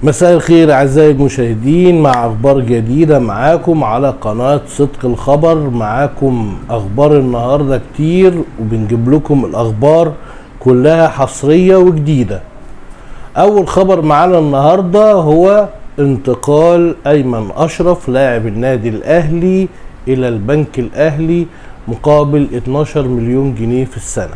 مساء الخير اعزائي المشاهدين، مع اخبار جديدة معاكم على قناة صدق الخبر. معاكم اخبار النهارده كتير، وبنجيب لكم الاخبار كلها حصرية وجديدة. اول خبر معانا النهارده هو انتقال ايمن اشرف لاعب النادي الاهلي الى البنك الاهلي مقابل 12 مليون جنيه في السنة.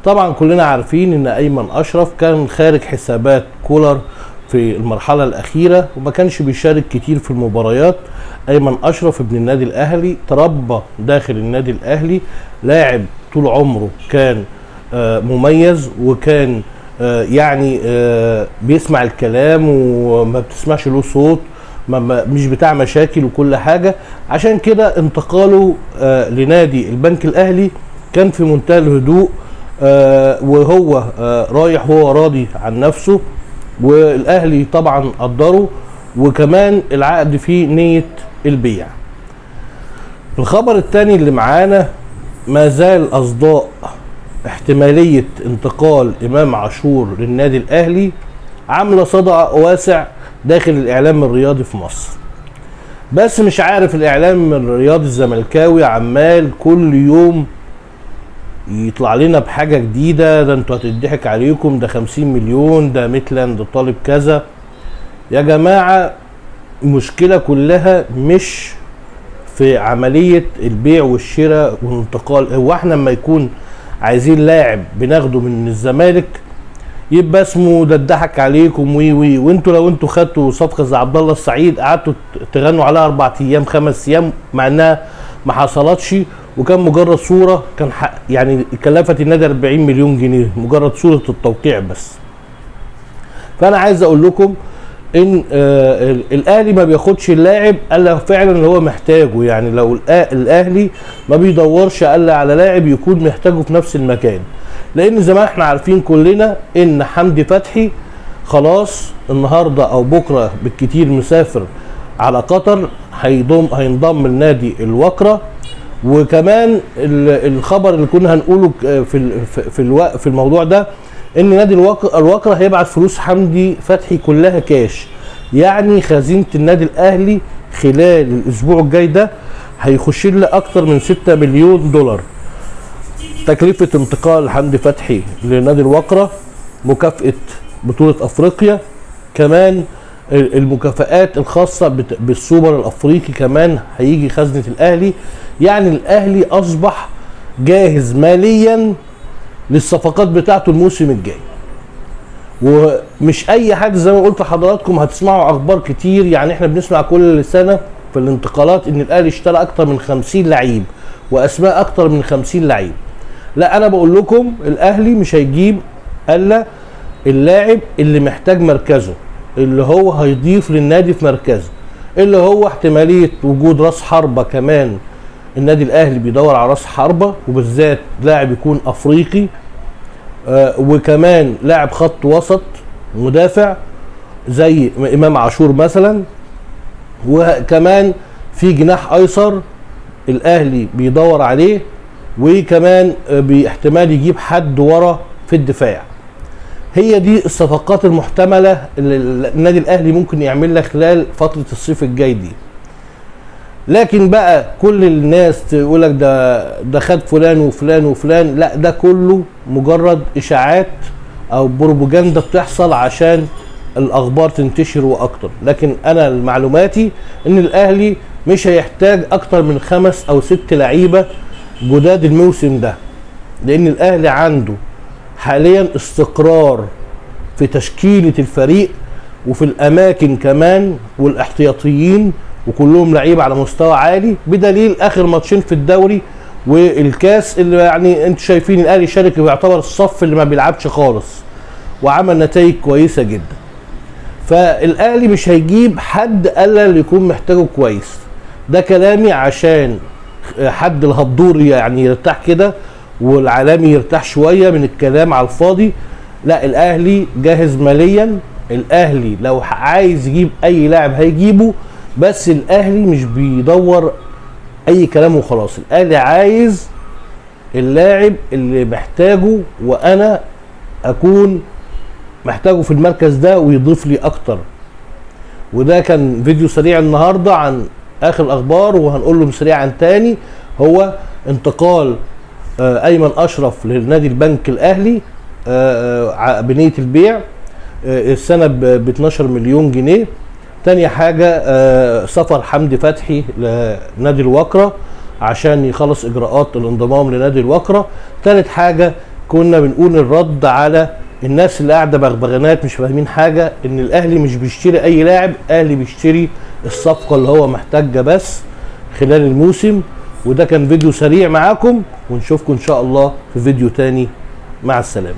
طبعا كلنا عارفين ان ايمن اشرف كان خارج حسابات كولر في المرحلة الأخيرة وما كانش بيشارك كتير في المباريات. أيمن أشرف ابن النادي الأهلي، تربى داخل النادي الأهلي، لاعب طول عمره كان مميز، وكان يعني بيسمع الكلام وما بتسمعش له صوت، مش بتاع مشاكل وكل حاجة. عشان كده انتقاله لنادي البنك الأهلي كان في منتهى الهدوء، وهو رايح وهو راضي عن نفسه، والاهلي طبعا قدره، وكمان العقد فيه نية البيع. الخبر الثاني اللي معانا، ما زال اصداء احتمالية انتقال امام عاشور للنادي الاهلي عاملة صدى واسع داخل الاعلام الرياضي في مصر. بس مش عارف الاعلام الرياضي الزملكاوي عمال كل يوم يطلع لنا بحاجة جديدة، ده انتوا هتضحك عليكم، ده 50 مليون، ده ميتلاند طالب كذا. يا جماعة المشكلة كلها مش في عملية البيع والشراء والانتقال. هو احنا لما يكون عايزين لاعب بناخده من الزمالك يبقى اسمه ده اتضحك عليكم وي وي، وانتوا لو انتوا خدتوا صفقة زي عبد الله السعيد قعدتوا تغنوا عليها 4 ايام 5 ايام مع انها ما حصلتش، وكان مجرد صوره، كان يعني كلفت النادي 40 مليون جنيه مجرد صوره التوقيع بس. فانا عايز اقول لكم ان الاهلي ما بياخدش اللاعب الا فعلا اللي هو محتاجه. يعني لو الاهلي ما بيدورش الا على لاعب يكون محتاجه في نفس المكان، لان زي ما احنا عارفين كلنا ان حمدي فتحي خلاص النهارده او بكره بالكتير مسافر على قطر، هينضم لنادي الوكره. وكمان الخبر اللي كنا هنقوله في الموضوع ده ان نادي الوكره هيبعت فلوس حمدي فتحي كلها كاش. يعني خزينة النادي الاهلي خلال الاسبوع الجاي ده هيخش لنا اكتر من 6 مليون دولار. تكلفة انتقال حمدي فتحي لنادي الوكره، مكافاة بطوله افريقيا، كمان المكافآت الخاصة بالسوبر الافريقي كمان هيجي خزنه الاهلي. يعني الاهلي اصبح جاهز ماليا للصفقات بتاعته الموسم الجاي، ومش اي حد زي ما قلت لحضراتكم هتسمعوا اخبار كتير. يعني احنا بنسمع كل سنة في الانتقالات ان الاهلي اشترى اكتر من 50 لعيب واسماء اكتر من 50 لعيب. لا، انا بقول لكم الاهلي مش هيجيب الا اللاعب اللي محتاج مركزه، اللي هو هيضيف للنادي في مركزه، اللي هو احتمالية وجود راس حربه. كمان النادي الاهلي بيدور على راس حربه، وبالذات لاعب يكون افريقي، وكمان لاعب خط وسط مدافع زي امام عاشور مثلا، وكمان في جناح ايسر الاهلي بيدور عليه، وكمان باحتمال يجيب حد ورا في الدفاع. هي دي الصفقات المحتملة اللي النادي الاهلي ممكن يعملها خلال فترة الصيف الجاي دي. لكن بقى كل الناس تقولك ده خد فلان وفلان وفلان، لا، ده كله مجرد اشاعات او بروباجندا بتحصل عشان الاخبار تنتشر واكتر. لكن انا معلوماتي ان الاهلي مش هيحتاج اكتر من 5 او 6 لعيبة جداد الموسم ده، لان الاهلي عنده حاليا استقرار في تشكيله الفريق وفي الاماكن كمان والاحتياطيين، وكلهم لعيبة على مستوى عالي، بدليل اخر ماتشين في الدوري والكاس اللي يعني انتوا شايفين الاهلي شارك ويعتبر الصف اللي ما بيلعبش خالص وعمل نتائج كويسة جدا. فالاهلي مش هيجيب حد الا اللي يكون محتاجه كويس. ده كلامي عشان حد الهبدوري يعني يرتاح كده والعالمي يرتاح شوية من الكلام على الفاضي. لا، الاهلي جاهز ماليا، الاهلي لو عايز يجيب اي لاعب هيجيبه، بس الاهلي مش بيدور اي كلام وخلاص. الاهلي عايز اللاعب اللي محتاجه وانا اكون محتاجه في المركز ده ويضيف لي اكتر. وده كان فيديو سريع النهارده عن اخر الاخبار، وهنقول لهم سريعا تاني هو انتقال ايمن اشرف لنادي البنك الاهلي بنية البيع السنة ب 12 مليون جنيه. تاني حاجة سفر حمدي فتحي لنادي الوكرة عشان يخلص اجراءات الانضمام لنادي الوكرة. تالت حاجة كنا بنقول الرد على الناس اللي قاعدة بغبغانات مش فاهمين حاجة، ان الاهلي مش بيشتري اي لاعب، الاهلي بيشتري الصفقة اللي هو محتاجها بس خلال الموسم. وده كان فيديو سريع معاكم، ونشوفكم ان شاء الله في فيديو تاني. مع السلامة.